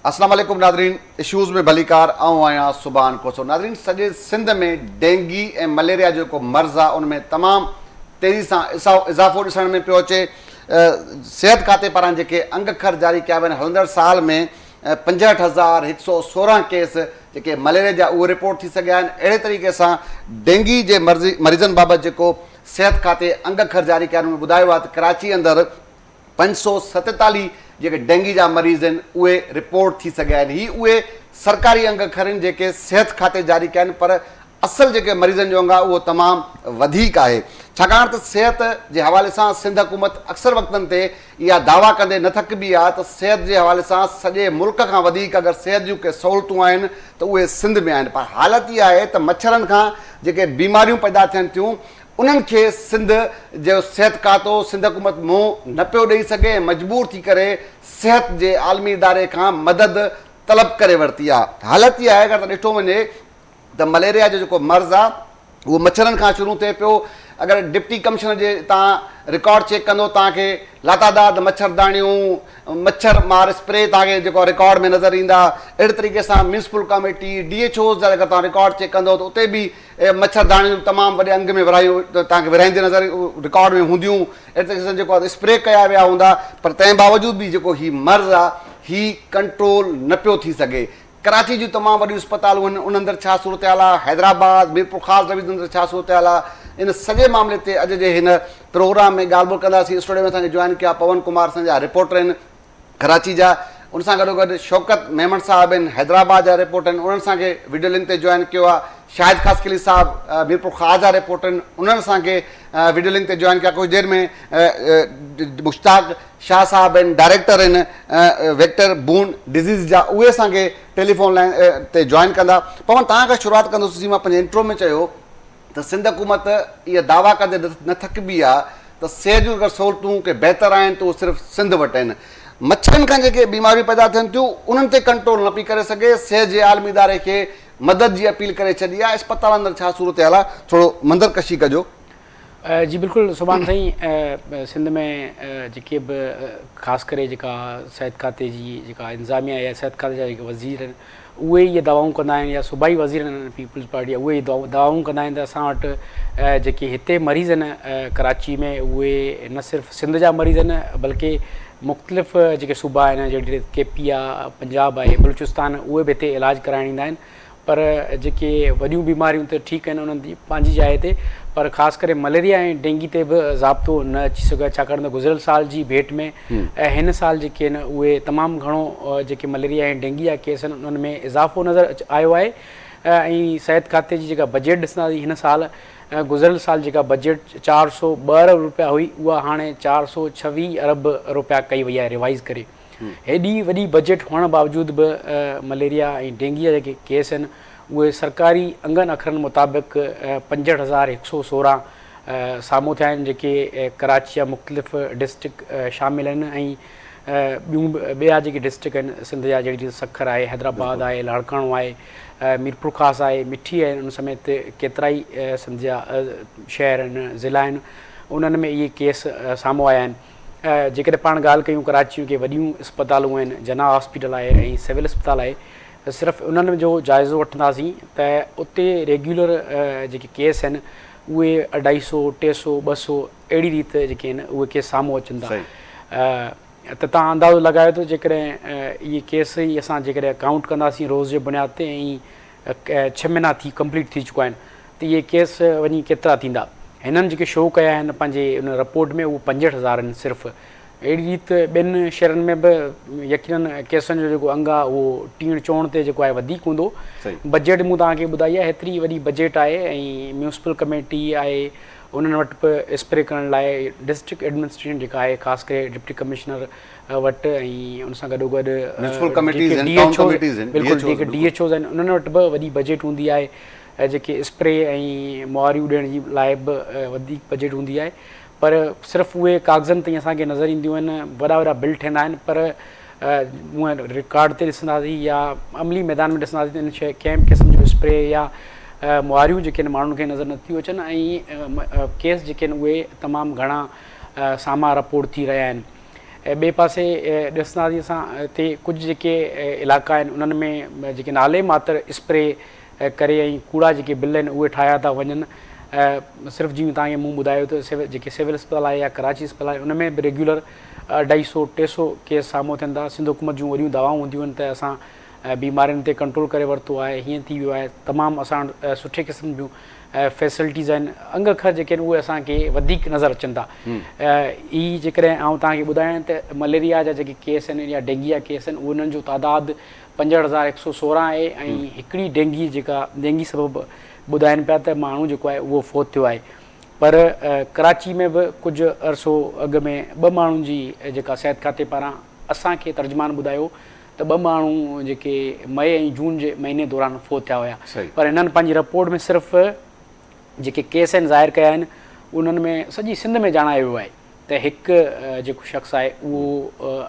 اسلام عليڪم ناظرين اشوز ۾ ڀليڪار آئون آهيان سبحان کوسو ناظرين سڄي سنڌ ۾ ڊينگي ۽ مليريا جو جيڪو مرض آهي ان ۾ تمام تيزي سان اضافو ڏسڻ ۾ پيو اچي صحت کاتي پاران جيڪي انگ اکر جاري ڪيا ويا آهن هلندڙ سال ۾ 65116 ڪيس جيڪي مليريا جا اهي رپورٽ ٿي سگهيا آهن اهڙي طريقي سان ڊينگي جي مريضن بابت جيڪو صحت کاتي انگ اکر جاري ڪيا آهن ان ۾ ٻڌايو آهي ته ڪراچي اندر 547 جيڪي ڊينگي جا مريض آهن اهي رپورٽ ٿي سگهيا آهن هي اهي سرڪاري انگ اکر آهن جيڪي صحت کاتي جاري ڪيا آهن پر اصل جيڪي مريضن جو انگ آهي اهو تمام وڌيڪ آهي ڇاڪاڻ ته صحت جي حوالي سان سنڌ حڪومت اڪثر وقتن تي اها دعويٰ ڪندي نه ٿڪبي آهي ته صحت جي حوالي سان سڄي ملڪ کان وڌيڪ اگر صحت جون ڪي سهولتون آهن ته اهي سنڌ ۾ آهن پر حالت اها آهي ته مڇرن کان جيڪي بيماريون پيدا ٿين ٿيون انهن کي سنڌ جو صحت کاتو سنڌ حڪومت منهن نه پيو ڏئي سگهي ۽ مجبور ٿي ڪري صحت جي عالمي اداري کان مدد طلب ڪري ورتي آهي. حالت اها آهي اگر ته ڏٺو وڃي ته مليريا جو جيڪو مرض آهي اهو مڇرن کان شروع ٿئي پيو اگر ڊپٽي ڪمشنر جي تان رڪارڊ چيڪ ڪندو تان کي لاتعداد مڇرداڻيون مڇر مار اسپري تان کي جيڪو رڪارڊ ۾ نظر ايندا اهڙي طريقي سان municipal committee D H Os جا اگر تان رڪارڊ چيڪ ڪندو ته اتي به اهي مڇر داڻيون تمام وڏي انگ ۾ ورهايون توهان کي ورهائيندي نظر رڪارڊ ۾ هونديون اهڙي طريقي سان جيڪو آهي اسپري ڪيا ويا هوندا پر تنهن باوجود به جيڪو هي مرض آهي هي ڪنٽرول نه پيو ٿي سگهي ڪراچي جون تمام وڏيون اسپتالون آهن ان اندر ڇا صورتحال آهي حيدرآباد ميرپورخاص ڊويزن اندر ڇا صورتحال آهي ان سڄي معاملي تي اڄ جي هن پروگرام ۾ ڳالهه ٻولهه ڪنداسين اسٽوڊيو ۾ اسان کي جوائن ڪيا پون ڪمار اسان جا رپورٽر آهن ڪراچي جا ان سان گڏو گڏ شوڪت ميمڻ صاحب آهن حيدرآباد جا رپورٽر آهن انهن اسان کي وڊيو لنڪ تي جوائن ڪيو آهي شاهد خاصخيلي صاحب ميرپور خاص جا رپورٽر آهن انهن اسان کي وڊيو لنڪ تي جوائن ڪيا ڪجهه دير ۾ مشتاق شاهه صاحب آهن ڊائريڪٽر آهن ويڪٽر بون ڊزيز جا اهي اسان کي ٽيليفون لائن تي جوائن ڪندا پون توهان کان شروعات ڪندس جي مان پنهنجي انٽرو ۾ چيو ته سنڌ حڪومت اها دعويٰ ڪندي نه ٿڪبي آهي ته صحت جون اگر سهولتون ڪي بهتر آهن ته اهو صرف سنڌ وٽ آهن. مڇرن کان جيڪي بيماريون پيدا ٿين ٿيون انهن تي ڪنٽرول نه پئي ڪري سگهي، صحت جي عالمي اداري کي مدد جي اپيل ڪري ڇڏي آهي، اسپتالن اندر ڇا صورتحال آهي ٿورو منظر ڪشي ڪجو. جي بلڪل سبحان سائين سنڌ ۾ جيڪي به خاص ڪري جيڪا صحت کاتي جي جيڪا انتظاميا آهي يا صحت کاتي جا جيڪي وزير آهن اهي اهي دعوائون ڪندا آهن يا صوبائي وزير آهن پيپلز پارٽي جا اهي دعوائون ڪندا آهن ته اسان وٽ جيڪي هتي مريض آهن ڪراچي ۾ اهي نه صرف سنڌ جا مريض آهن بلڪه مختلف جيڪي صوبا آهن جهڙي ريت ڪي پي آهي پنجاب آهي بلوچستان اهي به هتي علاج ڪرائڻ ايندا آهن پر جيڪي وڏيون بيماريون ته ٺيڪ آهن انهن جي پنهنجي جاء تي پر خاص ڪري مليريا ۽ ڊينگي تي به ضابطو نه اچي سگهيو آهي ڇاڪاڻ ته گذريل سال جي ڀيٽ ۾ هن سال جيڪي آهن اهي تمام گهڻو جيڪي مليريا ۽ ڊينگي جا ڪيس آهن انهن ۾ اضافو نظر آيو آهي ۽ صحت کاتي جي جيڪا بجيٽ ڏسنداسين هن سال گذريل سال جيڪا بجيٽ 402 ارب روپيا هئي اها هاڻي 426 ارب روپيا ڪئي وئي آهي ريوائز ڪري هيڏي وڏي بجيٽ هئڻ باوجود به مليريا ۽ ڊينگي جا جيڪي ڪيس آهن اهي سرڪاري انگن اکرن مطابق 65116 سامهون ٿيا آهن جيڪي ڪراچي جا مختلف ڊسٽرڪٽ شامل آهن ۽ ٻيون ٻيا جيڪي ڊسٽرڪٽ آهن سنڌ جا جهڙي ريت سکر آهي حيدرآباد آهي لاڙڪاڻو آهي ميرپورخاص آهي مٺي آهي ان سميت ڪيترائي سنڌ جا شهر آهن ضلع آهن انهن ۾ اهي ڪيس سامهون آيا آهن جيڪڏهن پاڻ ڳالهه ڪيون ڪراچي جون ڪي وڏيون اسپتالون آهن جناح هاسپيٽل آهي ۽ سول اسپتال آهي ته صرف انهن جو جائزو وٺنداسين ته اتي ريگيولر جيڪي ڪيس آهن اهي اڍائي سو ٽي سو ٻه سو اهڙي ريت جيڪي آهن اهي ڪيس سامهون اچن ٿا ته تان اندازو لڳايو ته جيڪڏهن اهي ڪيس ئي اسان جيڪڏهن ڪائونٽ ڪنداسين روز جي بنياد تي ۽ ڇهه مهينا ٿي ڪمپليٽ ٿي چڪا آهن ته اهي ڪيس وڃي ڪيترا ٿيندا. هنن جيڪي شو ڪيا آهن پنهنجي ان رپورٽ ۾ اهو 65 هزار آهن صرف. اهڙي ريت ٻين شهرن ۾ به يقينن ڪيسن جو جيڪو انگ آهي اهو ٽيڻ چوڻ تي جيڪو آهي وڌيڪ هوندو. بجيٽ مون توهان کي ٻڌائي آهي هيتري وڏي بجيٽ آهي ۽ ميونسپل ڪميٽي آهي انهن وٽ به اسپري ڪرڻ لاء ڊسٽرڪٽ ايڊمنسٽريشن جيڪا آهي خاص ڪري ڊپٽي ڪمشنر وٽ ۽ ان سان گڏو گڏ ميونسپل ڪميٽيز آهن ٽائون ڪميٽيز آهن بلڪل جيڪي ڊي ايڇ اوز آهن انهن وٽ به وڏي بجيٽ هوندي آهي جيڪي اسپري ۽ مواريون ڏيڻ جي لاء به وڌيڪ بجيٽ هوندي آهي پر صرف اهي ڪاغذن تائين اسان کي نظر اينديون آهن وڏا وڏا بل ٺهندا آهن پر هونئن رڪارڊ تي ڏسنداسين يا عملي ميدان ۾ ڏسنداسين ته ان شيء ڪنهن به قسم جو اسپري يا مواريون جيڪي آهن ماڻهن کي نظر نٿيون اچن ۽ ڪيس جيڪي آهن اهي تمام گهڻا سامهان رپورٽ ٿي رهيا آهن. ٻئي پاسي ڏسنداسين اسان هتي ڪجهه جيڪي علائقا آهن انهن ۾ جيڪي نالي ماتر اسپري ڪري ۽ ڪوڙا جيڪي بل آهن اهي ٺاهيا ٿا وڃن صرف جيئن توهان کي مون ٻڌايو ته جيڪي سول اسپتال آهي يا ڪراچي اسپتال آهي ان ۾ به ريگيولر اڍائي سو ٽي سو ڪيس سامهون ٿين ٿا سنڌ حڪومت جون وڏيون دعوائون هونديون آهن ته اسان بيمارين تي ڪنٽرول ڪري ورتو آهي هيئن ٿي ويو آهي تمام اسان وٽ سٺي قسم جون فيسلٽيز آهن انگ اکر جيڪي آهن اهي اسان کي وڌيڪ نظر اچن ٿا هي جيڪڏهن آئون توهان کي ٻڌايان ته مليريا جا جيڪي ڪيس آهن يا ڊينگي جا ڪيس آهن انهن جو تعداد 65,116 آهي ۽ هڪڙي ڊينگي جيڪا ڊينگي سبب ٻڌائن پيا ته ماڻهو جيڪو آهي اهو فوت ٿيو آهي پر ڪراچي ۾ به ڪجهه عرصو اڳ ۾ ٻه ماڻهن جي جيڪا صحت کاتي پاران اسان کي ترجمان ٻڌايو ته ٻه ماڻهو جيڪي مئي ۽ جون جي مهيني دوران فوت ٿيا هيا پر هنن پنهنجي رپورٽ ۾ صرف جيڪي ڪيس آهن ظاهر ڪيا آهن انهن ۾ سڄي سنڌ ۾ ڄاڻايو ويو آهي ته هڪ جيڪو شخص آهي اهو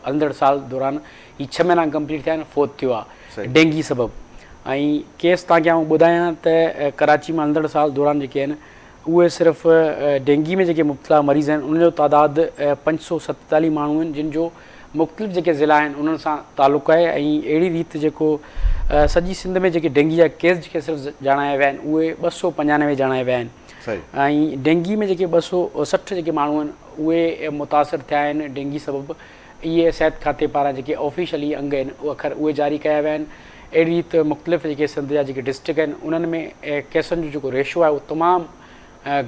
هلندڙ سال دوران هي ڇهه مهينا ڪمپليٽ ٿيا آهن فوت ٿيو آهي ڊينگي سبب ۽ ڪيس توهان کي آئون ٻڌايان ته ڪراچي مان هلندڙ سال دوران جيڪي آهن اهي صرف ڊينگي ۾ جيڪي مبتلا مريض آهن انهن جو تعداد 547 ماڻهو آهن جن جو مختلف جيڪي ضلعا آهن انهن سان تعلق آهي ۽ اهڙي ريت جيڪو سڄي سنڌ ۾ جيڪي ڊينگي جا ڪيس جيڪي صرف ڄاڻايا ويا آهن اهي 295 ڄاڻايا ويا آهن ۽ ڊينگي ۾ جيڪي 260 جيڪي ماڻهو آهن اهي متاثر ٿيا آهن ڊينگي سبب اهي صحت کاتي پاران جيڪي آفيشلي انگ آهن اکر اهي جاري ڪيا ويا آهن اهڙي ريت مختلف جيڪي سنڌ جا جيڪي ڊسٽرڪٽ آهن انهن ۾ ڪيسن جو جيڪو ريشو آهي اهو تمام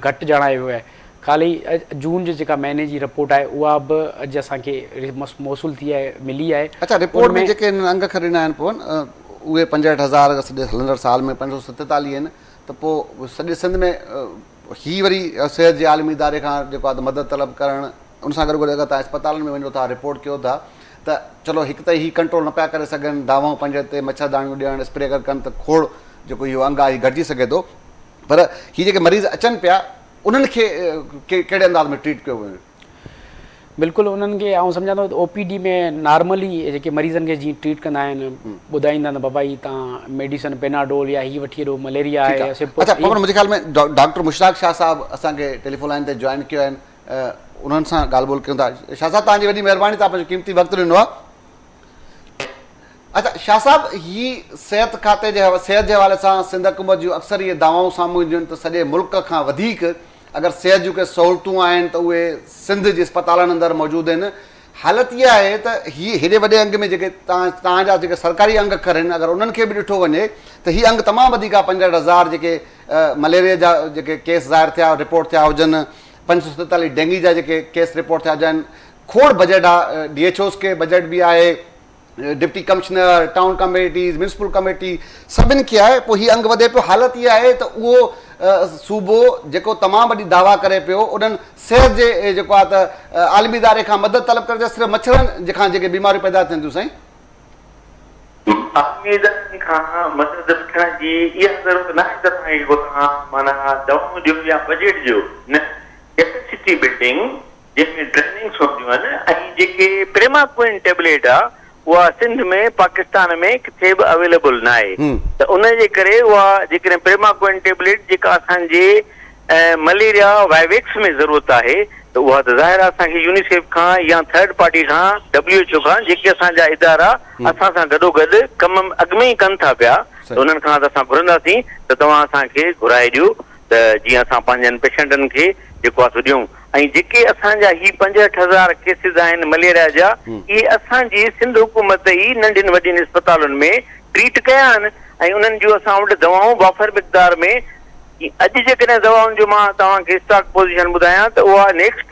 گهٽ ڄاڻايو ويو آهي خالي جون جي جيڪا مهيني جي رپورٽ آهي اها به اڄ اسان کي موصول ٿي آهي ملي آهي. اڇا رپورٽ ۾ جيڪي انهن انگ اکر ڏنا آهن پون اهي 65 هزار سڄي هلندڙ سال ۾ 547 آهن ته پوء سڄي سنڌ ۾ هي وري صحت جي عالمي اداري کان جيڪو آهي ته مدد طلب ڪرڻ ان سان گڏو گڏ اگر توهان اسپتالن ۾ وڃو ٿا رپورٽ ڪيو ٿا ته چلو هڪ ته هي ڪنٽرول نه پيا ڪري سگهن دعوائون پنهنجي تي مڇر داڻيون ڏيڻ اسپري اگر ڪن ته کوڙ جيڪو اهو انگ آهي هي گهٽجي سگهي ٿو پر هي جيڪي مريض اچن پيا انهن کي ڪهڙي انداز ۾ ٽريٽ ڪيو وڃي؟ بلڪل انهن کي آئون سمجهان ٿو ته او پي ڊي ۾ نارملي جيڪي مريضن کي جيئن ٽريٽ ڪندا آهن ٻڌائيندا آهن ته بابا هي تان ميڊيسن پيناڊول يا هي وٺي هلو مليريا آهي يا سپ اڇا پمن منهنجي خيال ۾ ڊاڪٽر مشتاق شاهه صاحب اسان کي ٽيليفون لائن تي جوائن ڪيو آهن انهن سان ڳالهه ٻولهه ڪيون ٿا شاهه صاحب توهان جي وڏي مهرباني توهان پنهنجو قيمتي وقت ڏنو آهي اڇا شاهه صاحب هي صحت کاتي جي صحت جي حوالي سان سنڌ حڪومت جون اڪثر اهي دعوائون سامهون اينديون آهن ته سڄي ملڪ کان وڌيڪ اگر صحت جون ڪي سهولتون آهن ته اهي سنڌ جي اسپتالن اندر موجود آهن حالت اها آهي ته هي هيڏي وڏي انگ ۾ جيڪي توهان جا جيڪي سرڪاري انگ اکر آهن اگر انهن کي به ڏٺو وڃي ته هي انگ تمام وڌيڪ آهي 65,000 جيڪي مليريا جا جيڪي ڪيس ظاهر ٿيا رپورٽ ٿيا هجن 547 ڊينگي جا جيڪي ڪيس رپورٽ ٿيا هجن کوڙ بجيٽ آهي ڊي ايڇ اوز کي بجيٽ به آهي deputy commissioner, town committees, municipal committee سڀن کي آهي پوء هي انگ وڌي پيو حالت اها آهي ته اهو صوبو جيڪو تمام وڏي دعويٰ ڪري پيو انهن صحت جي جيڪو آهي ته عالمي اداري کان مدد طلب ڪري صرف مڇرن کان جيڪي بيماريون پيدا ٿين ٿيون سائين. عالمي ادارن کان مدد وٺڻ جي اها ضرورت ناهي ته توهان کي ڪو توهان معنيٰ دوائون ڏيو يا بجيٽ ڏيو نه ڪيپيسٽي بلڊنگ جنهن ۾ ٽريننگس هونديون آهن ۽ جيڪي پريماڪوئن ٽيبليٽ آ اها سنڌ ۾ پاڪستان ۾ ڪٿي به اويليبل ناهي ته ان جي ڪري اها جيڪڏهن پريماڪوئن ٽيبليٽ جيڪا اسان جي مليريا وائيويڪس ۾ ضرورت آهي ته اها ته ظاهر آ اسان کي يونيسيف کان يا ٿرڊ پارٽي کان ڊبليو ايڇ او کان جيڪي اسان جا ادارا اسان سان گڏو گڏ ڪم اڳ ۾ ئي ڪن ٿا پيا ته انهن کان ته اسان گهرنداسين ته توهان اسان کي گهرائي ڏيو ته جيئن اسان پنهنجن پيشنٽن کي جيڪو آهي سو ڏيون ۽ جيڪي اسان جا هي 65 هزار ڪيسز آهن مليريا جا اهي اسان جي سنڌ حڪومت ئي ننڍين وڏين اسپتالن ۾ ٽريٽ ڪيا آهن ۽ انهن جون اسان وٽ دوائون وافر مقدار ۾ اڄ جيڪڏهن دوائن جو مان توهان کي اسٽاڪ پوزيشن ٻڌايان ته اها نيڪسٽ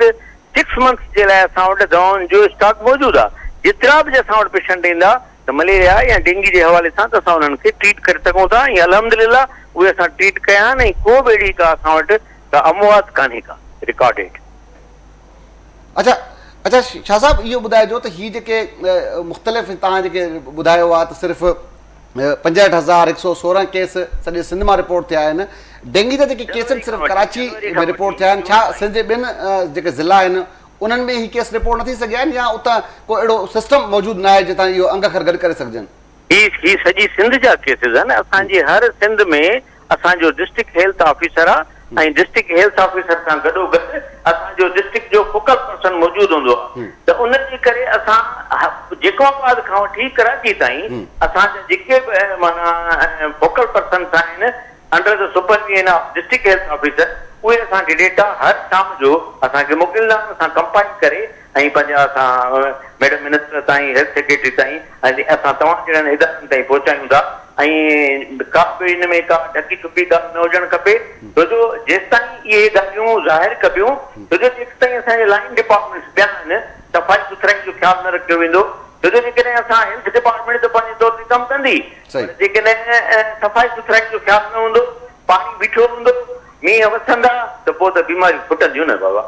سڪس منٿس جي لاء اسان وٽ دوائن جو اسٽاڪ موجود آهي جيترا به اسان وٽ پيشنٽ ايندا ته مليريا يا ڊينگي جي حوالي سان ته اسان انهن کي ٽريٽ ڪري سگهون ٿا ۽ الحمدلله اهي اسان ٽريٽ ڪيا آهن ۽ ڪو به اهڙي ڪا اسان وٽ ڪا اموات ڪانهي ڪا رڪارڊيڊ. اڇا اڇا شاهه صاحب اهو ٻڌائجو ته هي جيڪي مختلف توهان جيڪي ٻڌايو آهي ته صرف 65116 ڪيس سڄي سنڌ مان رپورٽ ٿيا آهن ڊينگي جا جيڪي ڪيس آهن صرف ڪراچي ۾ رپورٽ ٿيا آهن ڇا سنڌ جي ٻين جيڪي ضلعا آهن انهن ۾ هي ڪيس رپورٽ نه ٿي سگهيا آهن يا اتان ڪو اهڙو سسٽم موجود نه آهي جتان اهو انگ اکر گڏ ڪري سگهجن. هي هي سڄي سنڌ جا ڪيسز آهن اسان جي هر سنڌ ۾ اسان جو ڊسٽرڪٽ هيلٿ آفيسر آ ۽ ڊسٽرڪٽ هيلٿ آفيسر سان گڏو گڏ اسان جو ڊسٽرڪٽ جو فوڪل پرسن موجود هوندو آهي ته ان جي ڪري اسان جيڪب آباد کان وٺي ڪراچي تائين اسان جا جيڪي به معنيٰ فوڪل پرسنس آهن under the supervision of district health officer اهي اسان کي ڊيٽا هر شام جو اسان کي موڪليندا آهن اسان ڪمپائل ڪري ۽ پنهنجا اسان ميڊم منسٽر تائين هيلٿ سيڪريٽري تائين ۽ اسان توهان جهڙن ادارن تائين پهچايون ٿا ۽ ڪا به ان ۾ ڪا ڍڪي ڇپي ڳالهه نه هجڻ کپي ڇو جو جيستائين اهي ڳالهيون ظاهر ڪبيون ڇو جو جيستائين اسان جي لائين ڊپارٽمينٽس ٻيا آهن صفائي سٿرائي جو خيال نه رکيو ويندو ڇو جو جيڪڏهن اسان هيلٿ ڊپارٽمينٽ ته پنهنجي طور تي ڪم ڪندي پر جيڪڏهن صفائي سٿرائي جو خيال نه هوندو، پاڻي بيٺو هوندو، مينهن وسندا ته پوء ته بيماريون ڦٽنديون نه بابا.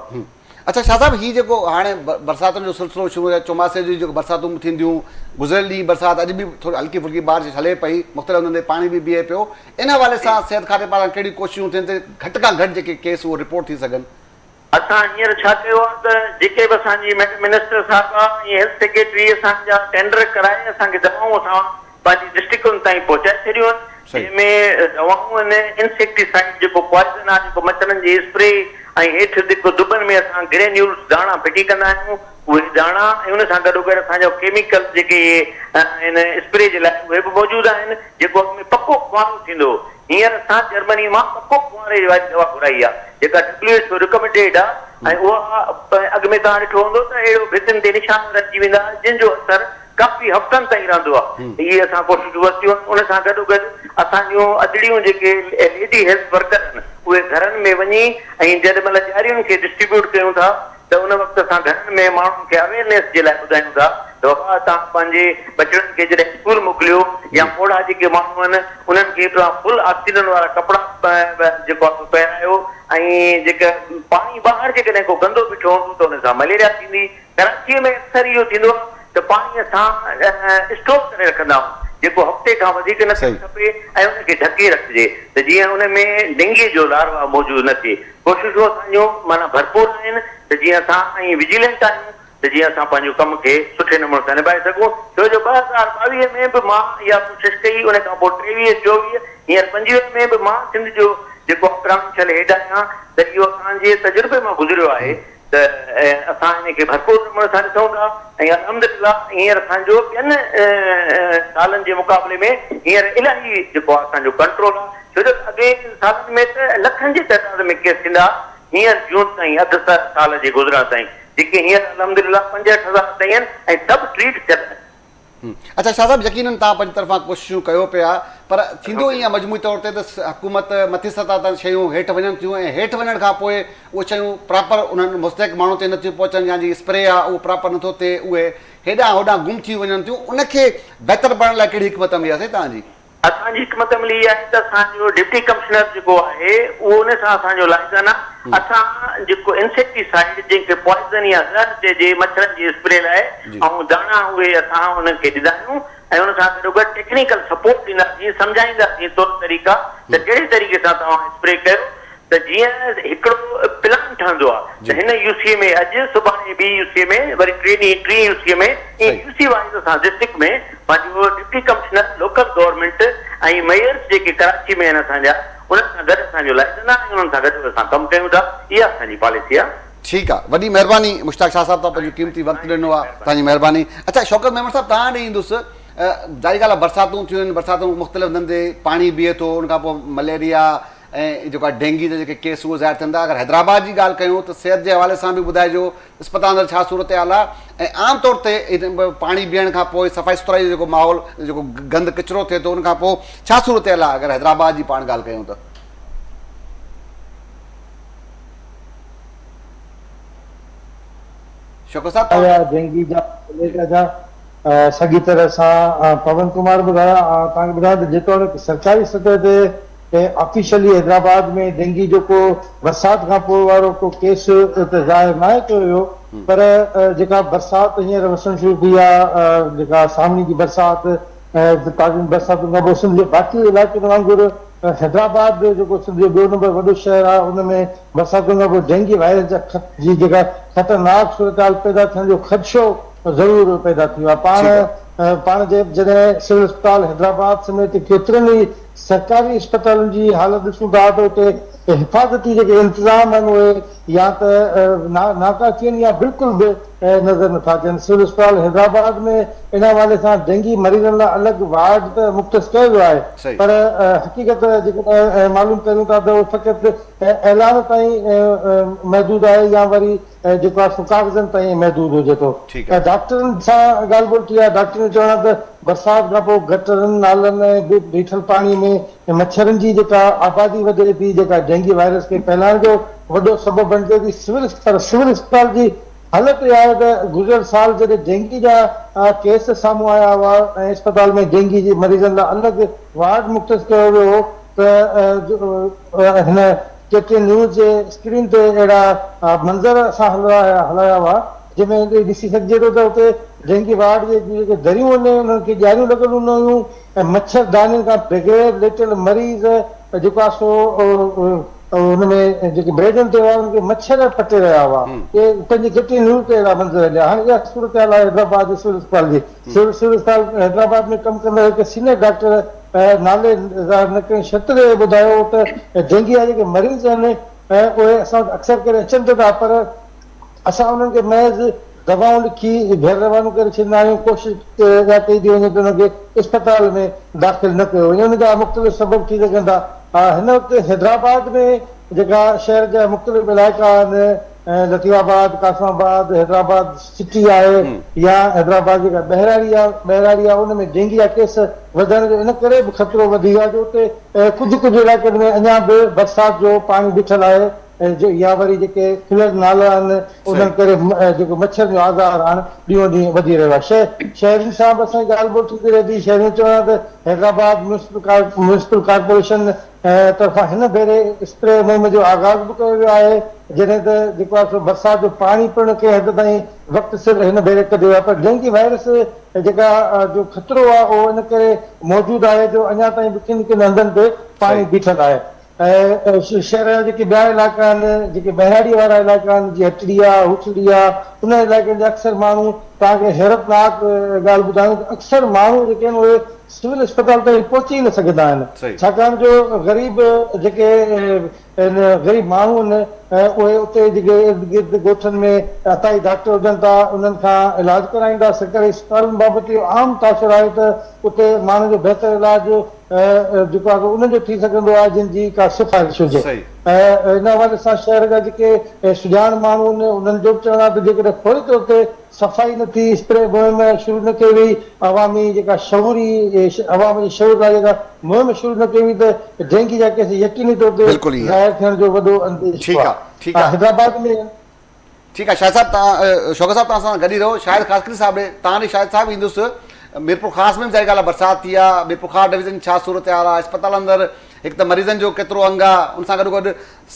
اڇا شاهه صاحب هي جيڪو هاڻي برساتن جو سلسلو شروع ٿيو چوماسي جون جيڪو برساتون به ٿينديون گذريل ڏينهن برسات اڄ به ٿوري هلڪي ڦلڪي بارش هلي پئي مختلف هنڌن تي پاڻي به بيهي پيو ان حوالي سان صحت کاتي پاران ڪهڙيون ڪوششون ٿين ته گهٽ کان گهٽ جيڪي ڪيس اهو رپورٽ ٿي سگهن. اسان هينئر ڇا ڪيو آهي ته جيڪي به اسان جي ميڊم منسٽر صاحبه ۽ هيلٿ سيڪريٽري اسان جا ٽينڊر ڪرائي اسان کي دوائون اسان پنهنجي ڊسٽرڪٽن تائين پهچائي ڇڏيون آهن جنهن ۾ دوائون آهن انسيڪٽيسائيڊ جيڪو پوائزن آهي جيڪو مڇرن جي اسپري ۽ هيٺ جيڪو دٻن ۾ اسان گرينيولز داڻا ڦٽي ڪندا آهيون اهي داڻا ۽ ان سان گڏوگڏ اسان جا ڪيميڪل جيڪي اهي آهن اسپري جي لاء اهي به موجود آهن جيڪو اڳ ۾ پڪو ڦوهارو ٿيندو هو هينئر اسان جرمني مان پڪو ڪنواري واري دوا گهرائي آ جيڪا ڊبليو ايڇ او رڪمينڊيڊ آ ۽ اها اڳ ۾ توهان ڏٺو هوندو ته اهڙو ڀتين تي نشان رهجي ويندا ها جن جو اثر ڪافي هفتن تائين رهندو آ ته اهي اسان ڪوششون ورتيون آهن ان سان گڏو گڏ اسان جون ادڙيون جيڪي ليڊي هيلٿ ورڪر آهن اهي گهرن ۾ وڃي ۽ جڏهن مهل ڄارين کي ڊسٽريبيوٽ ڪيون ٿا ته ان وقت اسان گهرن ۾ ماڻهن کي اويئرنيس جي لاء ٻڌايون ٿا ته بابا توهان پنهنجي ٻچڙن کي جڏهن اسڪول موڪليو يا پوڙها جيڪي ماڻهو آهن انهن کي توهان فل آڪسيجن وارا ڪپڙا جيڪو آهي سو پهرايو ۽ جيڪا پاڻي ٻاهر جيڪڏهن ڪو گندو بيٺو هوندو ته ان سان مليريا ٿيندي. ڪراچيء ۾ اڪثر اهو ٿيندو آهي ته پاڻي اسان اسٽور ڪري رکندا آهيون جيڪو هفتي کان وڌيڪ نه ٿيڻ کپي ۽ ان کي ڍڪي رکجي ته جيئن ان ۾ ڊينگي جو لاروا موجود نه ٿئي. ڪوششون اسان جون معنيٰ ڀرپور آهن ته جيئن اسان ۽ وجيلنٽ آهيون ته جيئن اسان پنهنجو ڪم کي سٺي نموني سان نڀائي سگهون ڇو جو 2022 ۾ به مان اها ڪوشش ڪئي ان کان پوء 23 24 هينئر 25 ۾ به مان سنڌ جو جيڪو پراونشل هيڊ آهيان ته اهو اسان جي تجربي مان گذريو آهي ته اسان ان کي ڀرپور نموني سان ڏسون ٿا ۽ الحمدلله هينئر اسان جو ٻين سالن جي مقابلي ۾ هينئر الاهي جيڪو آهي اسان جو ڪنٽرول آهي ڇو جو اڳئين سالن ۾ ته لکن جي تعداد ۾ ڪيس ٿيندا هينئر جون تائين اڌ سال جي گذرڻ تائين جيڪي هينئر الحمدلله 65 هزار تائين آهن ۽ سڀ ٽريٽ ٿيل آهن. اڇا شاهه صاحب يقينن توهان پنهنجي طرفان ڪوششون ڪيو پيا پر ٿيندو ائين آهي مجموعي طور تي ته حڪومت مٿين سطح تان شيون هيٺ وڃن ٿيون ۽ هيٺ وڃڻ کان پوء اهي شيون پراپر انهن مستحق ماڻهن تي نٿيون پهچن يا جي اسپري آهي اهو پراپر نٿو ٿئي اهي هيڏانهن هوڏانهن گم ٿي وڃن ٿيون ان کي بهتر بڻائڻ لاء ڪهڙي حڪمت عملي آهي سائين توهان جي؟ اسان جي حڪمت عملي اها آهي ته اسان جو ڊپٽي ڪمشنر جيڪو آهي اهو ان سان اسان جو لائزن آهي اسان جيڪو انسيڪٽي سائيڊ جنهن کي پوائزن يا زهر چئجي مڇرن جي اسپري لاء ۽ داڻا اهي اسان انهن کي ڏيندا آهيون ۽ ان سان گڏوگڏ ٽيڪنيڪل سپورٽ ڏينداسين سمجهائينداسين طور طريقا ته ڪهڙي طريقي سان توهان اسپري ڪيو ته جيئن هڪڙو پلان ٺهندو آهي ته هن يو سي ۾ اڄ سڀاڻي ٻي يو سي ۾ وري ٽي ڏينهن ٽين يو سي ۾ ائين يو سي وائيز اسان ڊسٽرڪٽ ۾ پنهنجو deputy commissioner local government ۽ mayors جيڪي ڪراچي ۾ آهن اسان جا انهن سان گڏ اسان جو لائزن آهي ۽ انهن سان گڏ اسان ڪم ڪيون ٿا اها اسان جي پاليسي آهي. ٺيڪ آ وڏي مهرباني مشتاق شاهه صاحب توهان پنهنجو قيمتي وقت ڏنو آ توهان جي مهرباني اڇا شوڪت ميمڻ صاحب توهان ڏي ايندس ظاهري ڳالهه آ برساتون ٿيون آهن برساتون مختلف هنڌن تي پاڻي بيهي ٿو ان کان پوء مليريا ۽ جيڪو آهي ڊينگي جا جيڪي ڪيس اهي ظاهر ٿين ٿا اگر حيدرآباد جي ڳالهه ڪيون ته صحت جي حوالي سان به ٻڌائجو اسپتال اندر ڇا صورتحال آهي ۽ عام طور تي پاڻي بيهڻ کان پوء صفائي سٿرائي جو جيڪو ماحول جيڪو گند ڪچرو ٿئي ٿو ان کان پوء ڇا صورتحال آهي اگر حيدرآباد جي پاڻ ڳالهه ڪيون ته. شوڪت صاحب آيا ڊينگي جا مليريا جا ساڳي طرح سان پون ڪمار ٻڌايا توهان کي ٻڌايان ته جيتوڻيڪ سرڪاري سطح تي آفيشلي حيدرآباد ۾ ڊينگي جو ڪو برسات کان پوء وارو ڪو ڪيس ته ظاهر ناهي ڪيو ويو پر جيڪا برسات هينئر وسڻ شروع ٿي آهي جيڪا سانوڻي جي برسات ۽ تازين برساتن کان پوء سنڌ جي باقي علائقن وانگر حيدرآباد جيڪو سنڌ جو ٻيو نمبر وڏو شهر آهي ان ۾ برساتن کان پوء ڊينگي وائرس جا جي جيڪا خطرناڪ صورتحال پيدا ٿيڻ جو خدشو ضرور پيدا ٿي ويو آهي پاڻ پاڻ جڏهن سول اسپتال حيدرآباد سميت ڪيترن ئي سرڪاري اسپتالن جي حالت ڏسون ٿا ته اتي حفاظتي جيڪي انتظام آهن اهي يا ته ناڪافي آهن يا بلڪل به نظر نٿا اچن. سول اسپتال حيدرآباد ۾ ان حوالي سان ڊينگي مريضن لاء الڳ وارڊ ته مختص ڪيو ويو آهي پر حقيقت جيڪڏهن معلوم ڪريون ٿا ته اهو فقط اعلان تائين محدود آهي يا وري جيڪو آهي سو ڪاغذن تائين محدود هجي ٿو. ڊاڪٽرن سان ڳالهه ٻولهه ٿي آهي، ڊاڪٽرن جو چوڻ آهي ته برسات کان پوء گٽرن، نالن ۽ بيٺل پاڻي ۾ مڇرن جي جيڪا آبادي وڌي ٿي جيڪا ڊينگي وائرس کي ڦهلائڻ جو وڏو سبب بڻجي ٿي. سول پر سول اسپتال جي حالت اها آهي ته گذريل سال جڏهن ڊينگي جا ڪيس سامهون آيا هئا ۽ اسپتال ۾ ڊينگي جي مريضن لاء الڳ وارڊ مختص ڪيو ويو هو ته هن ڪي ٽي اين نيوز جي اسڪرين تي اهڙا منظر اسان هلايا هئا جنهن ۾ ڏسي سگهجي ٿو ته اتي ڊينگي وارڊ جي جيڪي دريون آهن انهن کي ڄاريون لڳل هونديون هيون ۽ مڇر دانين کان بغير ليٽيل مريض جيڪو آهي سو ان ۾ جيڪي بيڊن تي هئا انهن کي مڇر پٽي رهيا هئا. اهي پنهنجي ڪي ٽي اين نيوز تي اهڙا منظر هليا. هاڻي اها صورتحال آهي حيدرآباد جي سول اسپتال جي. سول اسپتال حيدرآباد ۾ ڪم ڪندڙ هڪ سينيئر ڊاڪٽر نالي ظاهر نه ڪرڻ شرط تي ٻڌايو ته ڊينگي جا جيڪي مريض آهن اهي اسان وٽ اڪثر ڪري اچن ته ٿا پر اسان انهن کي محض دوائون لکي گهر روانو ڪري ڇڏيندا آهيون، ڪوشش اها ڪئي ٿي وڃي ته انهن کي اسپتال ۾ داخل نه ڪيو وڃي، ان جا مختلف سبب ٿي سگهن ٿا. هن وقت حيدرآباد ۾ جيڪا شهر جا مختلف علائقا آهن، لطيف آباد، قاسم آباد، حيدرآباد سٽي آهي يا حيدرآباد جيڪا ٻهراڙي آهي ٻهراڙي آهي ان ۾ ڊينگي جا ڪيس وڌڻ جو ان ڪري به خطرو وڌي ويو آهي جو اتي ڪجهه ڪجهه علائقن ۾ اڃا به برسات جو پاڻي بيٺل آهي. يا وري جيڪي کليل نالا آهن انهن ڪري جيڪو مڇرن جو آزار هاڻ ڏينهون ڏينهن وڌي رهيو آهي. شهرين سان به اسان جي ڳالهه ٻولهه ٿيندي رهي ٿي. شهرين جو چوڻ آهي ته حيدرآباد ميونسپل ڪارپوريشن طرفان هن ڀيري اسپري مهم جو آغاز به ڪيو ويو آهي جڏهن ته جيڪو آهي سو برسات جو پاڻي پڻ ڪنهن حد تائين وقت سر هن ڀيري ڪڍيو ويو آهي پر ڊينگي وائرس جيڪا جو خطرو آهي اهو ان ڪري موجود آهي جو اڃا تائين به ڪن ڪن هنڌن تي پاڻي بيٺل آهي. ۽ شهر جا جيڪي ٻيا علائقا آهن، جيڪي ٻهراڙيء وارا علائقا آهن، جيئن هٽڙي آ، هوٺڙي آ، انهن علائقن جا اڪثر ماڻهو توهان کي حيرتناڪ ڳالهه ٻڌايون ته اڪثر ماڻهو جيڪي آهن اهي سول اسپتال تائين پهچي ئي نه سگهندا آهن، ڇاڪاڻ جو غريب جيڪي آهن غريب ماڻهو آهن اهي اتي جيڪي ارد گرد ڳوٺن ۾ عطائي ڊاڪٽر هجن ٿا انهن کان علاج ڪرائيندا، سرڪاري اسپتالن بابت اهو عام تاثر آهي ته اتي ماڻهن جو بهتر علاج جيڪو آهي سو انهن جو ٿي سگهندو آهي جن جي ڪا سفارش هجي ۽ ان حوالي سان شهر جا جيڪي سڄاڻ ماڻهو آهن انهن جو به چوڻ آهي ته جيڪڏهن فوري طور تي صفائي نه ٿي، اسپري مهم شروع نه ڪئي وئي، عوامي جيڪا شعوري عوام جي شعور لاء جيڪا مهم شروع نه ڪئي وئي ته ڊينگي جا ڪيس يقيني طور تي ظاهر ٿيڻ جو وڏو انديشو آهي. حيدرآباد ۾. ٺيڪ آ شاهد صاحب تان شوڪت صاحب تان سان گڏ ئي رهو شاهد خاصخيلي صاحب ڏي تان ڏي شاهد صاحب ايندس ميرپور خاص ۾ به ظاهر ڳالهه آ برسات ٿي آ ميرپور خاص ڊويزن ڇا صورتحال آ اسپتال اندر هڪ ته مريضن جو ڪيترو انگ آ ان سان گڏو گڏ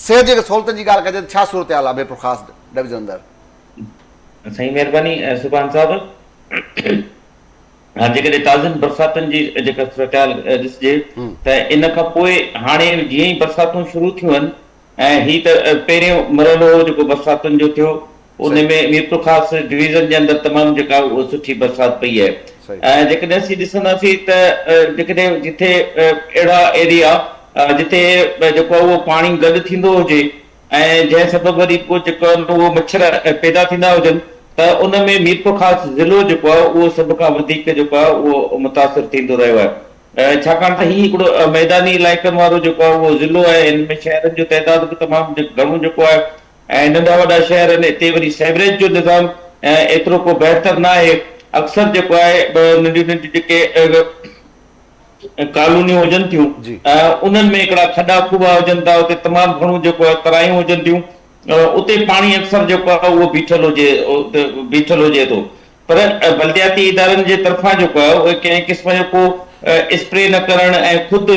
صحت جي سهولتن جي ڳالهه ڪجي ته ڇا صورتحال آ ميرپور خاص ڊويزن اندر. سائين مهرباني سبحان صاحب هاڻ جيڪڏهن تازين برساتن جي جيڪا صورتحال ڏسجي ته ان کان پوء هاڻي جيئن ئي برساتون شروع ٿيون آهن ۽ هي ته پهريون مرحلو هو جيڪو برساتن جو ٿيو ان ۾ ميرپورخاص ڊويزن جي اندر تمام جيڪا اها سٺي برسات پئي آهي ۽ جيڪڏهن اسين ڏسنداسين ته جيڪڏهن جتي اهڙا ايريا جتي جيڪو آهي اهو پاڻي گڏ ٿيندو هجي ۽ جنهن سبب وري پوء جيڪو آهي اهو مڇر پيدا ٿيندا هجن ته ان ۾ ميرپورخاص ضلعو جيڪو آهي اهو سڀ کان وڌيڪ جيڪو آهي اهو متاثر ٿيندو رهيو آهي. ڇاڪاڻ ته هي هڪڙو ميداني علائقن وارو جيڪو آهي اهو ضلعو آهي هن ۾ شهرن جو تعداد به تمام گهڻو جيڪو آهي ۽ ننڍا وڏا شهر آهن هتي وري سيوريج جو نظام ايترو ڪو بهتر نه آهي اڪثر جيڪو آهي ننڍيون ننڍيون جيڪي ڪالونيون هجن ٿيون انهن ۾ هڪڙا کڏا کوها هجن ٿا اتي تمام گهڻو جيڪو آهي ترايون هجن ٿيون اتي پاڻي اڪثر جيڪو آهي اهو بيٺل هجي بيٺل هجي ٿو پر بلدياتي ادارن جي طرفان جيڪو آهي اهي ڪنهن قسم جو ڪو اسپري نه ڪرڻ ۽ خود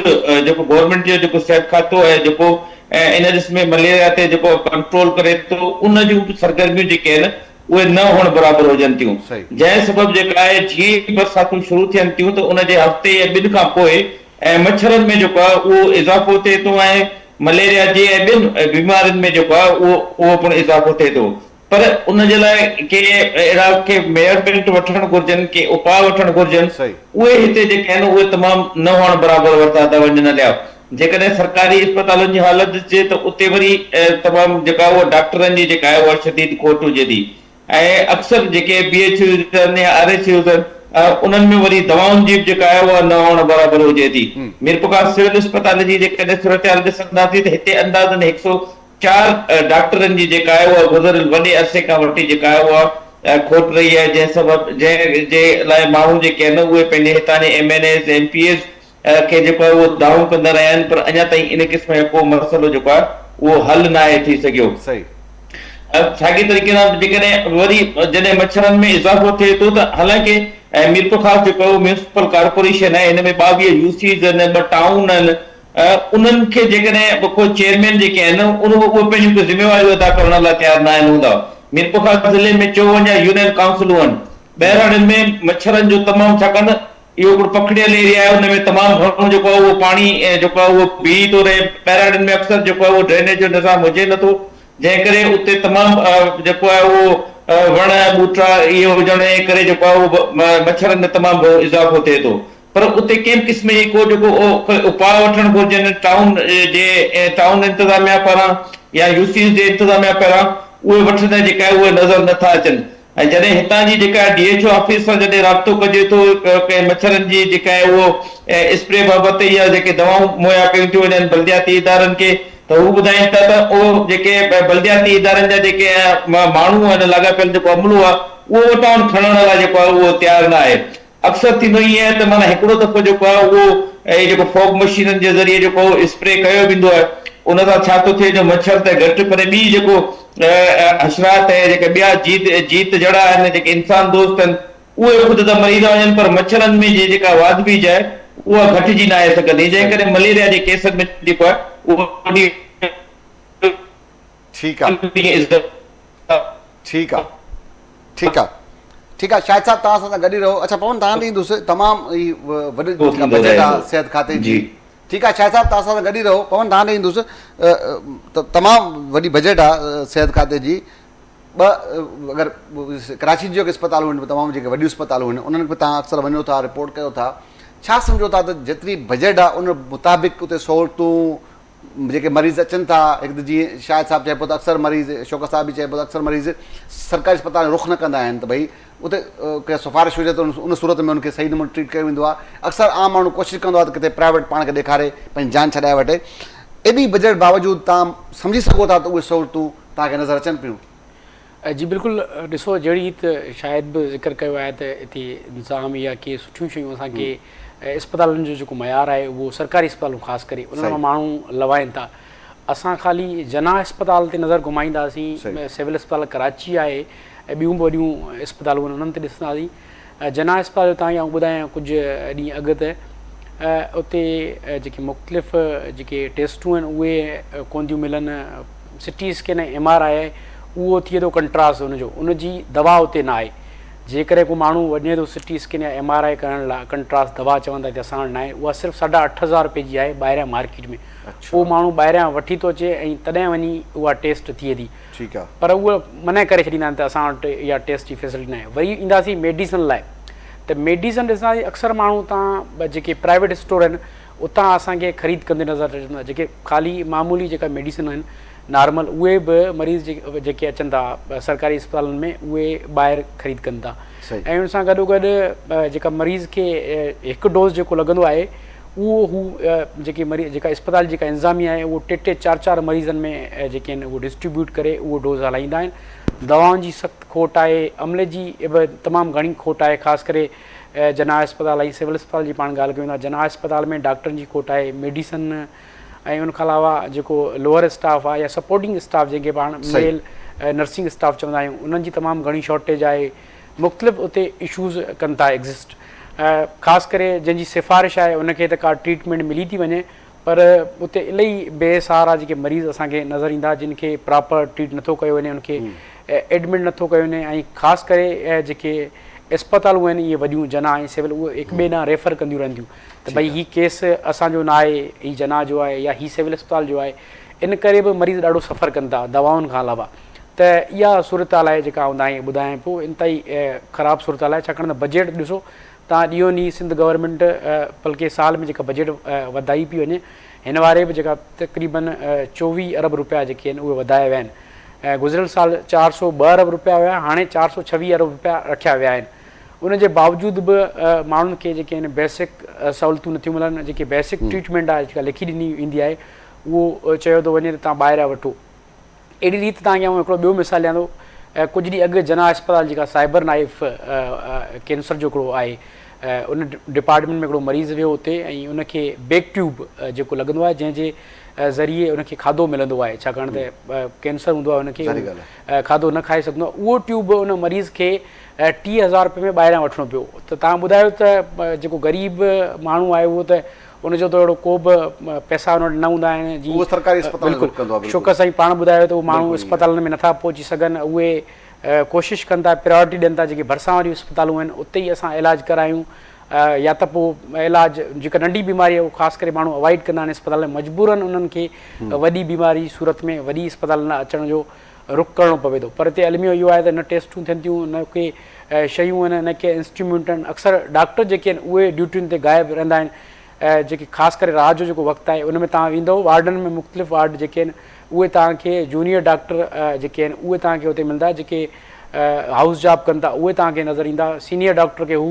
جيڪو گورنمينٽ جو جيڪو صحت کاتو آهي جيڪو ان ڏس ۾ مليريا تي جيڪو ڪنٽرول ڪري ٿو ان جون به سرگرميون جيڪي آهن اهي نه هئڻ برابر هجن ٿيون جنهن سبب جيڪا آهي جيئن ئي برساتون شروع ٿين ٿيون ته ان جي هفتي يا ٻن کان پوء ۽ مڇرن ۾ جيڪو آهي اهو اضافو ٿئي ٿو ۽ مليريا جي ۽ ٻين بيمارين ۾ جيڪو آهي اهو اهو پڻ اضافو ٿئي ٿو پر ان جي لاء ڪي اهڙا ڪي ميئرمينٽ وٺڻ گهرجن، ڪي اپاء وٺڻ گهرجن، اهي هتي جيڪي آهن اهي تمام نه هئڻ برابر ورتا ٿا وڃن هليا. جيڪڏهن سرڪاري اسپتالن جي حالت ڏسجي ته اتي وري تمام جيڪا اها ڊاڪٽرن جي جيڪا آهي اها شديد کوٽ هجي ٿي ۽ اڪثر جيڪي بي ايڇ يوز آهن يا آر ايڇ يوز آهن انهن ۾ وري دوائن جي به جيڪا آهي اها نه هئڻ برابر هجي ٿي. ميرپورخاص سول اسپتال جي جيڪڏهن صورتحال ڏسنداسين ته هتي اندازن 104 ڊاڪٽرن جي جيڪا آهي اها گذريل وڏي عرصي کان وٺي جيڪا آهي اها کوٽ رهي آهي جنهن سبب جنهن جي لاء ماڻهو جيڪي آهن اهي پنهنجي هتان جي M N As M P As کي جيڪو آهي اهو دانهون ڪندا رهيا آهن پر اڃا تائين ان قسم جو ڪو مسئلو جيڪو آهي اهو حل ناهي ٿي سگهيو. صحيح. ساڳئي طريقي سان جيڪڏهن وري جڏهن مڇرن ۾ اضافو ٿئي ٿو ته حالانڪه ميرپورخاص جيڪو آهي اهو ميونسپل ڪارپوريشن آهي هن ۾ 22 يو سيز آهن ٻه ٽائون آهن انهن کي جيڪڏهن ڪو چيئرمين جيڪي آهن اهي پنهنجون ڪي ذميواريون ادا ڪرڻ لاء تيار ناهن هوندا. ميرپورخاص ضلعي ۾ 54 يونين ڪائونسلون آهن ٻهراڙين ۾ مڇرن جو تمام ڇاڪاڻ ته اهو هڪڙو پکڙيل ايريا آهي ان ۾ تمام گهڻو جيڪو آهي اهو پاڻي جيڪو آهي اهو بيهي ٿو رهي ٻهراڙين ۾ اڪثر جيڪو آهي اهو ڊرينيج جو نظام هجي نٿو جنهن ڪري اتي تمام جيڪو آهي اهو وڻ ٻوٽا اهي هجڻ جي ڪري جيڪو آهي اهو مڇرن ۾ تمام گهڻو اضافو ٿئي ٿو پر اتي ڪنهن به قسم جي ڪو جيڪو اپاء وٺڻ گهرجن ٽائون جي ٽائون انتظاميا پاران يا يو سيز جي انتظاميا پاران اهي وٺندي جيڪا آهي اهي نظر نٿا اچن ۽ جڏهن هتان جي جيڪا ڊي ايڇ او آفيس سان جڏهن رابطو ڪجي ٿو ڪنهن مڇرن جي جيڪا آهي اهو اسپري بابت يا جيڪي دوائون مهيا ڪيون ٿيون وڃن بلدياتي ادارن کي ته هو ٻڌائين ٿا ته اهو جيڪي بلدياتي ادارن جا جيڪي ماڻهو آهن لاڳاپيل جيڪو عملو آهي اهو وٽان کڻڻ لاء جيڪو آهي اهو تيار نه آهي اڪثر ٿيندو ائين آهي ته معنيٰ هڪڙو دفعو جيڪو آهي اهو اهي جيڪو فوگ مشينن جي ذريعي جيڪو اسپري ڪيو ويندو آهي ان سان ڇا ٿو ٿئي جو مڇر ته گهٽ پر ٻي جيڪو حشرات ۽ جيڪي ٻيا جيت جيت جهڙا آهن جيڪي انسان دوست آهن اهي خود ته مري ٿا وڃن پر مڇرن ۾ جي جيڪا واڌ ويجهه آهي اها گهٽجي ناهي سگهندي جنهن ڪري مليريا جي ڪيسن ۾ جيڪو آهي اهو ٺيڪ آ ٺيڪ آ ٺيڪ آ ٺيڪ آ شاهد صاحب توهان سان گڏ ئي رهو اڇا پون توهان ڏي ايندس تمام هي وڏي بجيٽ آ صحت کاتي جي ٺيڪ آ شاهد صاحب توهان سان گڏ ئي رهو پون توهان ڏي ايندس تمام وڏي بجيٽ آ صحت کاتي جي ٻه اگر ڪراچي جون جيڪي اسپتالون آهن تمام جيڪي وڏيون اسپتالون آهن انهن کي توهان اڪثر وڃو ٿا رپورٽ ڪيو ٿا ڇا سمجهو ٿا ته جيتري بجيٽ آ ان مطابق اتي سهولتون جيڪي مريض اچن ٿا هڪ ته جيئن شاهد صاحب چئي پيو ته اڪثر مريض شوڪت صاحب به چئي پيو ته اڪثر مريض سرڪاري اسپتال رخ نه ڪندا آهن ته ڀئي اتي ڪا سفارش هجي ته ان صورت ۾ ان کي صحيح نموني ٽريٽ ڪيو ويندو آهي اڪثر عام ماڻهو ڪوشش ڪندو آهي ته ڪٿي پرائيويٽ پاڻ کي ڏيکاري پنهنجي جان ڇڏائي وٺي ايڏي بجيٽ باوجود توهان سمجهي سگهو ٿا ته اهي سهولتون توهان کي نظر اچن پيون. جي بلڪل ڏسو جهڙي ريت شاهد به ذڪر ڪيو آهي ته اتي انتظام يا ڪي سٺيون شيون اسان کي اسپتالن جو جيڪو معيار آهي اهو سرڪاري اسپتالون خاص ڪري انهن مان ماڻهو لوائن ٿا اسان خالي جناح اسپتال تي نظر گهمائينداسين سول اسپتال ڪراچي آهي ۽ ٻيون به وڏيون اسپتالون آهن انهن تي ڏسنداسين جناح اسپتال جو توهان کي آئون ٻڌايان ڪجهه ڏينهن اڳ ته اتي جيڪي مختلف جيڪي ٽيسٽون آهن اهي ڪون ٿيون ملن C T scan ۽ M R I آهي اهو ٿئي ٿو ڪنٽراس ان جو ان جي دوا اتي نه آهي جيڪڏهن ڪو ماڻهو وڃي ٿو سي ٽي اسڪين يا ايم آر I ڪرڻ لاء ڪنٽراس دوا چون ٿا هتي اسان وٽ نه آهي اها صرف ساڍا 8000 روپيه جي آهي ٻاهريان مارڪيٽ ۾ اهو ماڻهو ٻاهريان وٺي ٿو اچي ۽ تڏهن وڃي اها ٽيسٽ ٿئي ٿي ٺيڪ آ. پر اهي منع ڪري ڇڏيندا آهن ته اسان وٽ اها ٽيسٽ جي فيسلٽي ناهي. وري اينداسين ميڊيسن لاء ته ميڊيسن ڏسنداسين اڪثر ماڻهو اتان جيڪي پرائيويٽ اسٽور آهن اتان اسان کي خريد ڪندي نظر اچن ٿا جيڪي خالي معمولي جيڪا ميڊيسن آهن نارمل اهي به مريض جيڪي اچن ٿا سرڪاري اسپتالن ۾ اهي ٻاهر خريد ڪن ٿا ۽ ان سان گڏو گڏ جيڪا مريض کي هڪ ڊوز جيڪو لڳندو آهي اهو هو جيڪي مريض جيڪا اسپتال جي جيڪا انتظاميا آهي اهو ٽي ٽي چار چار مريضن ۾ جيڪي آهن اهو ڊسٽريبيوٽ ڪري اهو ڊوز هلائيندا آهن دوائن جي سخت کوٽ آهي عملي جي به تمام گهڻي کوٽ آهي خاص ڪري جناح اسپتال ۽ سول اسپتال جي پاڻ ڳالهه ڪيون ٿا جناح اسپتال ۾ ڊاڪٽرن جي کوٽ آهي ميڊيسن ۽ ان کان علاوه جيڪو لوئر اسٽاف آهي يا سپورٽنگ اسٽاف جنهن کي پاڻ ميل نرسنگ اسٽاف چوندا آهيون انهن جي تمام گهڻي شارٽيج آهي مختلف اتي اشوز ڪن ٿا ايگزسٽ خاص ڪري جنهن جي سفارش آهي ان کي ته ڪا ٽريٽمينٽ ملي ٿي وڃي پر اتي الائي بي سهارا جيڪي مريض اسان کي نظر ايندا جن کي پراپر ٽريٽ نٿو ڪيو وڃي ان کي ايڊمٽ نٿو ڪيو وڃي ۽ خاص ڪري جيڪي اسپتالون آهن اهي وڏيون جناح ۽ سول اهي هڪ ٻئي ڏانهن ريفر ڪنديون رهن ٿيون ته ڀئي هي ڪيس اسان جو نه آهي هي جناح جو آهي يا هي سول اسپتال جو آهي ان ڪري به مريض ڏاڍو سفر ڪن ٿا دوائن کان علاوه ته اها صورتحال آهي جيڪا آئون توهان کي ٻڌايان پيو انتهائي خراب صورتحال آهي ڇاڪاڻ ته بجيٽ ڏسو تان ڏينهون ڏينهن سنڌ گورنمينٽ بلڪه سال ۾ جيڪا بجيٽ وڌائي پئي وڃي هن واري به جيڪا تقريبن 24 ارب روپيا جيڪي آهن اهي وڌايا ويا آهن ۽ گذريل سال 402 ارب روپيا هيا هاڻي 426 ارب روپيا رکيا ويا آهن ان جي باوجود به ماڻهن کي جيڪي آهن بيسڪ سهولتون نٿيون ملن جيڪي بيسڪ ٽريٽمينٽ آهي جيڪا لکي ڏني ويندي آهي اهو چيو ٿو وڃي ته تان ٻاهريان وٺو اهڙي ريت توهان کي آئون هڪڙو ٻيو مثال ڏيان ٿو ڪجهه ڏينهن اڳ جناح اسپتال جيڪا سائبر نائف ڪينسر جو هڪڙو آهي ان ڊپارٽمينٽ ۾ هڪڙو مريض ويو اتي ۽ ان کي بيڪ ٽيوب جيڪو لڳندو آهي جنهن جي ذريعي ان کي کاڌو ملندو آهي ڇاڪاڻ ته ڪينسر هوندو آهي ان کي کاڌو نه کائي سگهندو آهي اهو ٽيوب ان مريض کي 30,000 روپين ۾ ٻاهريان وٺڻو پيو ته توهان ٻڌايو ته جيڪو غريب ماڻهو آهي اهو ته ان جو ته اهڙو ڪو به پئسا ان وٽ نه هوندا آهن جي اهو سرڪاري اسپتال ۾ ڪندو آهي شوڪت سائين پاڻ ٻڌايو ته اهي ماڻهو اسپتالن ۾ نٿا پهچي سگهن اهي ڪوشش ڪن ٿا پريارٽي ڏين ٿا جيڪي ڀرسان واريون اسپتالون آهن اتي ئي اسان علاج ڪرايون يا ته پوء علاج جيڪا ننڍي بيماري آهي اهو خاص ڪري ماڻهو اوائڊ ڪندا آهن اسپتال ۾ مجبورن انهن کي وڏي بيماري جي صورت ۾ وڏي اسپتال نه اچڻ جو رخ ڪرڻو پوي ٿو پر هتي الميو اهو آهي ته نه ٽيسٽون ٿين ٿيون نه ڪي شيون آهن نه ڪي انسٽرومينٽ آهن اڪثر ڊاڪٽر جيڪي آهن اهي ڊيوٽين تي غائب رهندا آهن جيڪي خاص ڪري رات جو جيڪو وقت آهي ان ۾ توهان ويندو وارڊن ۾ مختلف وارڊ جيڪي آهن اهي توهان کي جونيئر ڊاڪٽر جيڪي آهن اهي توهان کي اتي ملندا جيڪي هائوس جاب ڪن ٿا اهي توهان کي نظر ايندا سينيئر ڊاڪٽر کي هو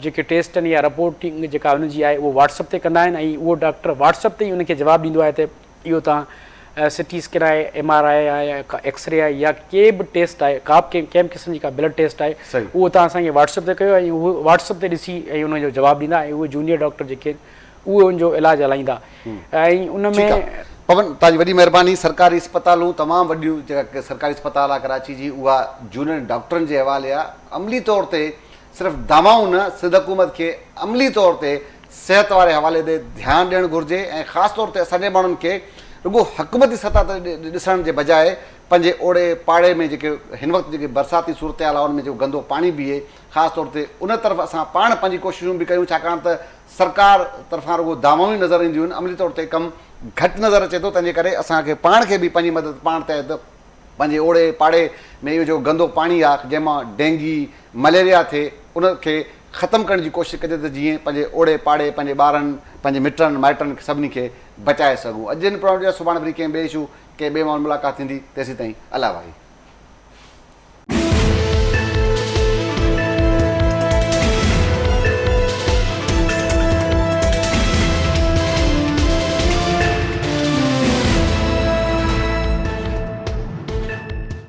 جيڪي ٽيسٽ آهن يا رپورٽنگ جيڪا انهن جي آهي اهو واٽس اپ تي ڪندا آهن ۽ اهو ڊاڪٽر واٽس اپ تي ئي ان کي جواب ڏيندو آهي ته اهو توهان سٽي اسڪين آهي، ايم آر I آهي، ايڪس ري آهي يا ڪي به ٽيسٽ آهي ڪا به ڪنهن به قسم جي ڪا بلڊ ٽيسٽ آهي اهو توهان اسان کي واٽس اپ تي ڪيو ۽ اهو واٽس اپ تي ڏسي ۽ ان جو جواب ڏيندا ۽ اهي جونيئر ڊاڪٽر جيڪي آهن اهي ان جو علاج هلائيندا ۽ ان ۾. ٺيڪ آهي پون توهان جي وڏي مهرباني سرڪاري اسپتالون تمام وڏيون جيڪا سرڪاري اسپتال آهي ڪراچي جي اها جونيئر ڊاڪٽرن جي حوالي آهي عملي طور تي صرف دعوائون نه سنڌ حڪومت کي عملي طور تي صحت واري حوالي تي ڌيان ڏيڻ گهرجي ۽ خاص طور تي اسان جي ماڻهن کي رڳو حڪومتي سطح تي ڏسڻ جي بجاء پنهنجي اوڙي پاڙي ۾ جيڪي هن وقت جيڪي برساتي صورتحال آهي ان ۾ جيڪو گندو پاڻي بيهي خاص طور تي ان طرف اسان پاڻ پنهنجي ڪوششون به ڪيون ڇاڪاڻ ته سرڪار طرفان رڳو دعوائون ئي نظر اينديون آهن عملي طور تي ڪم گهٽ نظر اچي ٿو تنهنجي ڪري اسان کي پاڻ کي به پنهنجي مدد پاڻ تحت پنهنجي اوڙي پاڙي ۾ اهو جيڪو گندو پاڻي آهي جنهن مان ڊينگي مليريا ٿئي ان کي ختم ڪرڻ جي ڪوشش ڪجي ته جيئن پنهنجي اوڙي پاڙي پنهنجي ٻارن پنهنجي مٽن مائٽن سڀني کي بچائي سگهون اڄ جي هن پروگرام جي سڀاڻي وري ڪنهن ٻئي اشو ڪنهن ٻئي ماڻهو ملاقات ٿيندي تيسين تائين الله واهي.